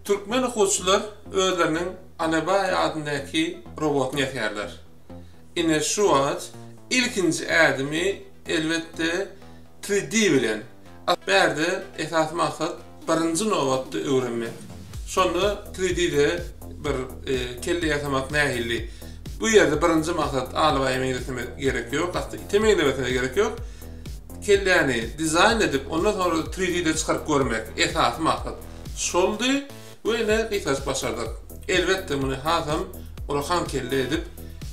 Türkmen okuwçylar özleriniň Alabaý adyndaky robotyny ýasýarlar. Ine şu wagt ilkinji ädimi elbetde 3D bilen. Bärde esasy maksat birinji nobatda öwrenmek. Şonda 3D-de bir kelle ýasamak nähili? Bu ýerde birinji maksat Alabaýa meňzetmek gerek ýok, hatda ite meňzemesine gerek ýok. Kelläni dizaýn edip, ondan soňra 3D-de çykaryp görmek esasy maksat şoldy we ine gysgajyk başardyk. Elbetde muny hasam ulakan kelle edip,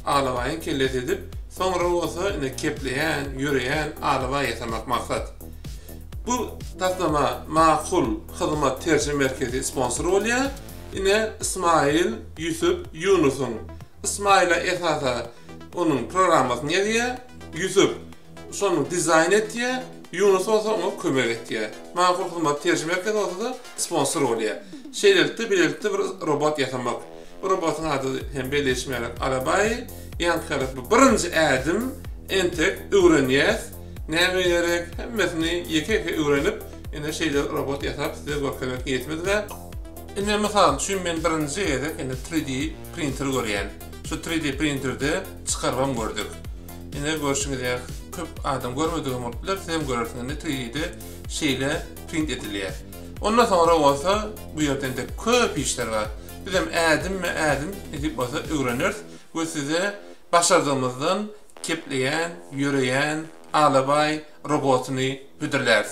Alabaýyň kellesi edip, soňra bolsa ine kepleýän, ýöreýän alabaý ýasamak maksat. Bu taslama Makul Hyzmat terjime merkezi sponsor bolýar. Ine Ismail, Ýusup, Ýunusyň. Ismaila esasa onuň programmasyny ýazýar, Ýusup Şony dizaýn etýär, Ýunus bolsa oňa kömek etýär. Makul Hyzmat terjime merkezi bolsa-da sponsor bolýar. Şeýlelikde bilelikde bir robot ýasamak. Bu robotyň ady hem belleýşim ýaly Alabaý. Ýaňky ýaly bu birinji ädim, entek öwrenýäs. Näme gerek, hemmesini ýeke-ýeke öwrenip, ine şeýle robot ýasap size görkezmek niýetimiz bar. Ine mysal üçin men birinji gezek ine 3D printer görýän. Şu 3D printerde çykarybam gördük. Ine görşüňiz ýaly köp adam görmedigem bolup biler, sizem görersiňiz indi 3D-de şeýle print edilýär. Ondan soňra bolsa bu ýerde entek köp işler bar. Bizem ädimme-ädim nesip bolsa öwreneris we size başardygymyzdan kepleýän, ýöreýän alabaý robotyny hödürläris.